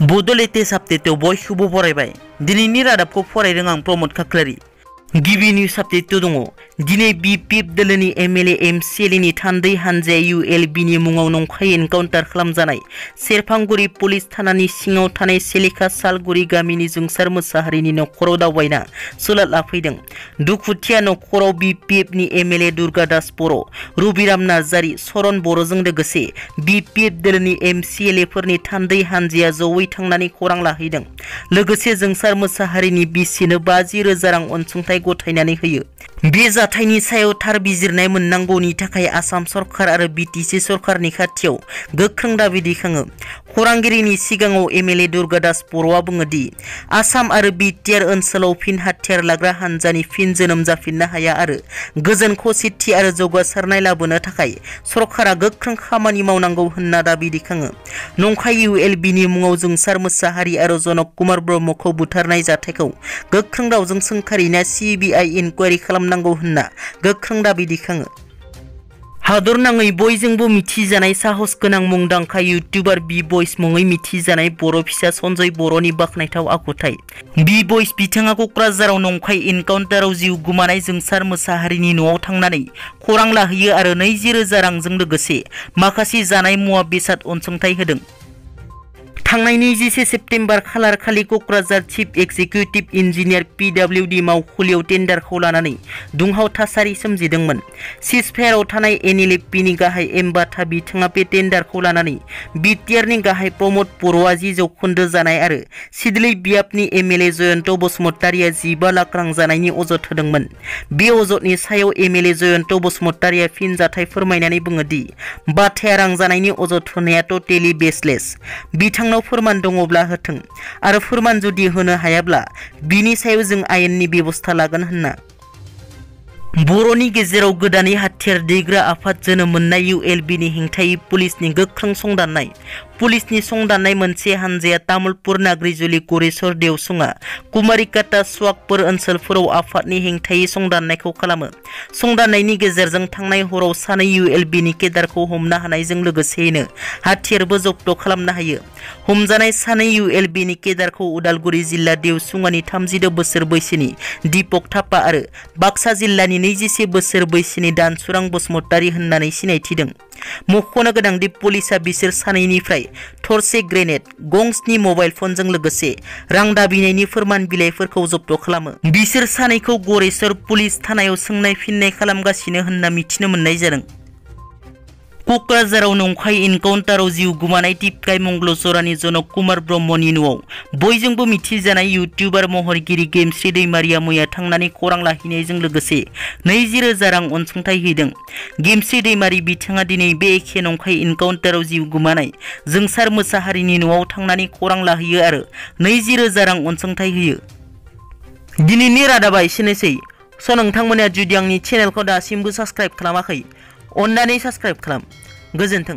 बड' लेटेस्ट आपडेटआव बयखौबो बरायबाय। दिनैनि रादाबखौ फरायदों आं प्रमद खाख्लारि। गिबि निउज आपडेट दङ। दिनै बिपिएफ दोलोनि एमएलए एमसिएलएनि थान्दै हानजाया इउएलबिनि मुङाव नंखाय एनकाउन्टार खालामजानाय सेरफांगुरि पुलिस थानानि सिङाव थानाय सेलेखा सालगुरि गामिनि जोंसार मोसाहारिनि नखराव दावबायना सुलाद लाफैदों। दुखुथिया नखराव बिपिएफनि एमएलए दुर्गा दास बर', रबिराम नार्जारि, सरन बर'जों लोगोसे बिपिएफ दोलोनि एमसिएलएफोरनि थान्दै हानजाया जयै थांनानै खौरां लाहैदों। लोगोसे जोंसार मोसाहारिनि बिसिनो 50,000 रां अनसुंथाइ गथायनानै होयो। बे जाथायनि सायाव थार बिजिरनाय मोननांगौनि थाखाय आसाम सरकार आरो बिटिसि सरकारनि खाथियाव गोख्रों दाबि दैखाङो। खौरांगिरिनि सिगाङाव एमएलए दुर्गा दास बर'आ बुङो दि आसाम आरो बिटिआर ओनसोलाव फिन हाथियार लाग्रा हानजानि फिन जोनोम जाफिननो हाया आरो गोजोन खौसेथि आरो जौगासारनाय लाबोनो थाखाय सरकारा गोख्रों खामानि मावनांगौ होनना दाबि दैखाङो। नंखाय इउएलबिनि मुङाव जोंसार मोसाहारि आरो जनक कुमार ब्रह्मखौ बुथारनाय जाथायखौ गोख्रों रावजों सोंखारिना सिबिआइ इनकुवारि खालामनांगौ होनना गोख्रों दाबि दैखाङो। हादरनाङै बयजोंबो मिथिजानाय साहस गोनां मुंदांखा इउटिउबार बि बयस मुङै मिथिजानाय बर' फिसा सन्जय बर'नि बाखनायथाव आखुथाय। बि बयस बिथाङा क'क्राझाराव नंखाय एनकाउन्टाराव जिउ गोमानाय जोंसार मोसाहारिनि न'आव थांनानै खौरां लाहैयो आरो 20,000 रांजों लोगोसे माखासे जानाय मुवा बेसाद अनसुंथाइ होदों। थांनाय 21 सेप्तेम्बर खालार खालि Kokrajhar chief executive engineer PWD मावखुलियाव टेन्डारखौ लानानै दुंहाव थासारि सोमजिदोंमोन। सिजफायाराव थानाय एनएलएफपिनि गाहाय एमबाथा बिथाङा बे टेन्डारखौ लानानै बिटिआरनि गाहाय प्रमद बर'आ 10 जौखोन्दो जानाय आरो सिदलै बियाबनि एमएलए जयन्त बसुमतारिया 15 लाख रां जानायनि अजद होदोंमोन। बे अजदनि सायाव एमएलए जयन्त बसुमतारिया फिनजाथाय फोरमायनानै बुङो दि बाथ्राया रां जानायनि अजद होनाया टटेलि बेसलेस। बिथांनाव फोरमान दङब्ला होथों आरो फोरमान जुदि होनो हायाब्ला बिनि सायाव जों आयेननि बेबस्था लागोन होनना। बर'नि गेजेराव गोदानै हाथियार दैग्रा आफाद जोनोम मोननाय इउएलबिनि हेंथायै पुलिसनि गोख्रों संदाननाय। पुलिसनि संदाननाय मोनसे हानजाया तामुलपुर, नाग्रिजुलि, गरेस्वर, देवसुङा, कुमारिकाटा, सुवागपुर ओनसोलफोराव आफादनि हेंथायै संदाननायखौ खालामो। संदाननायनि गेजेरजों थांनाय हराव सानै इउएलबिनि केडारखौ हमनो हानायजों लोगोसेयैनो हाथियारबो जब्द खालामनो हायो। हमजानाय सानै इउएलबिनि केडारखौ उदालगुरि जिल्ला देवसुङानि 32 बोसोर बैसोनि दीपक थापा आरो बाक्सा जिल्लानि 21 बोसोर बैसोनि दानसुरां बसुमतारी होननानै सिनायथिदों। मख'नो गोनांदि पुलिसआ बिसोर सानैनिफ्राय थरसे ग्रेनेड, गंस्नि मबाइल फनजों लोगोसे रां दाबिनायनि फोरमान बिलाइफोरखौ जब्द खालामो। बिसोर सानैखौ गरेस्वर पुलिस थानायाव सोंनाय फिननाय खालामगासिनो होनना मिथिनो मोननाय जादों। क'क्राझाराव नंखाय एनकाउन्टाराव जिउ गोमानाय टिपकाय मंगल जरानि जनक कुमार ब्रह्मनि न'आव बयजोंबो मिथिजानाय इउटिउबार महरगिरि गेमस्रि दैमारिया मैया थांनानै खौरां लाहैनायजों लोगोसे 20,000 रां अनसुंथाइ हैदों। गेमस्रि दैमारि बिथाङा दिनै बे एखे नंखाय एनकाउन्टाराव जिउ गोमानाय जोंसार मोसाहारिनि न'आव थांनानै खौरां लाहैयो आरो 20,000 रां अनसुंथाइ होयो। दिनैनि रादाबा एसेनोसै। नोंथांमोना जुदि आंनि चेनेलखौ दासिमबो साबस्क्राइब खालामाखै, अन्नानै साबस्क्राइब खालाम। गोजोन्थों।